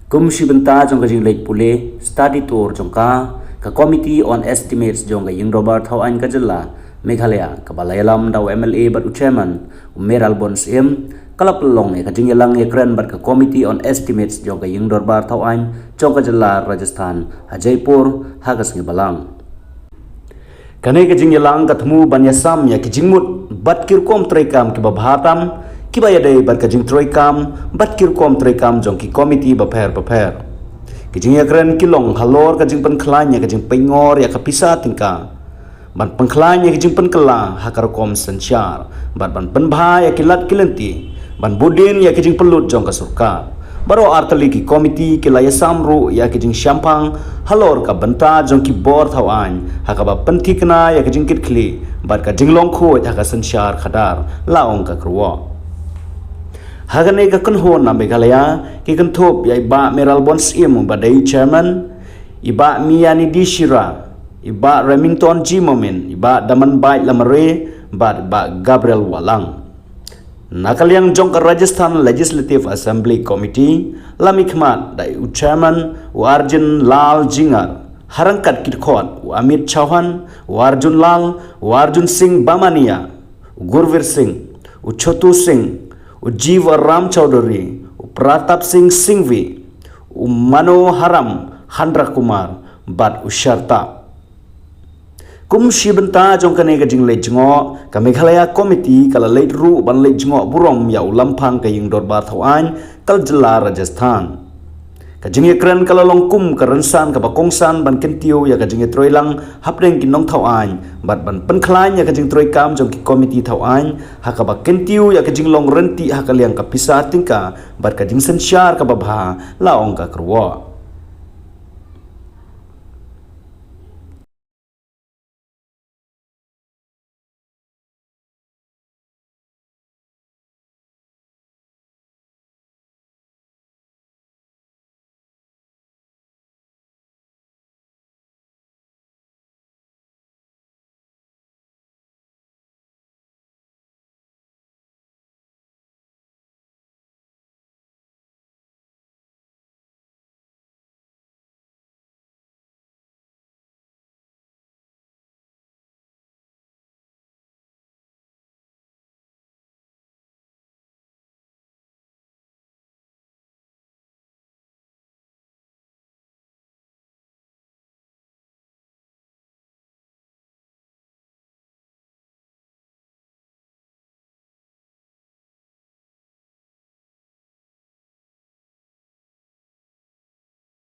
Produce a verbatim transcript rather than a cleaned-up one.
Kum shi bynta jong ka jingleit pule study tour jong ka, ka Committee on Estimates jong ka Ïing Dorbar Thaw Aiñ ka Jylla Meghalaya, kaba la ïalam da u M L A bad u Chairman, u Mayralborn Syiem, ka la pynlong ïa ka jingïalang ïakren bad ka Committee on Estimates jong ka Ïing Dorbar Thaw Aiñ jong ka Jylla Rajasthan ha Jaipur ha ka sngi Balang. Kane ka jingïalang ka thmu ban ïasam ïa ki jingmut bad ki rukom treikam kiba bha tam, kiba ïadei bad ka jingtreikam bad ki rukom treikam jong ki komiti bapher bapher. Ki jingïakren ki long halor ka jingpynkhlaiñ ïa ka jingpynngor ïa ka pisa tyngka, ban pynkhlaiñ ïa ka jingpynkylla ha ka rukom synshar, bad ban pynbha ïa ki lad ki lynti, ban bud dien ïa ka jingpynlut jong ka sorkar. Baroh artylli ki komiti ki la ïasam ruh ïa ka jingshemphang halor ka bynta jong ki bor thaw aiñ, ha kaba pynthikna ïa ka jingkitkhlieh bad ka jinglong khuid ha ka synshar khadar, la ong ka kyrwoh. Ha kane ka kynhun na Meghalaya, ki kynthup ïa i Bah Mayralborn Syiem uba dei Chairman, i Bah Mianidee Shira, i Bah Remington G Momin, i Bah Damanbait Lamare bad i Bah Gabriel Wahlang. Na ka liang jong ka Rajasthan Legislative Assembly Committee, la mihkhmat da u Chairman, u Arjun Lal Jhingar, ha ryngkat ki dkhot u Amit Chauhan, u Arjun Lal, u Arjun Singh Bamania, u Gurveer Singh, u Chotu Singh, u Jeeva Ram Chaudhary, u Pratap Singh Singhvi, u Manoharam Handra Kumar bad u Sharta. Kum shi bynta jong kane ka jingleit jngoh, ka Meghalaya Committee ka la leit ruh ban leit jngoh burom ïa u Lamphang ka Ïing Dorbar Thaw Aiñ ka Jylla Rajasthan. Ka jingïakren ka la long kum ka rynsan kaba kongsan ban kyntiew ïa ka jingïatreilang hapdeng ki nongthaw aiñ, bad ban pynkhlaiñ ïa ka jingtreikam jong ki komiti thaw aiñ, ha kaba kyntiew ïa ka jinglong ryntih ha ka liang ka pisa tyngka bad ka jingsynshar kaba bha, la ong ka kyrwoh.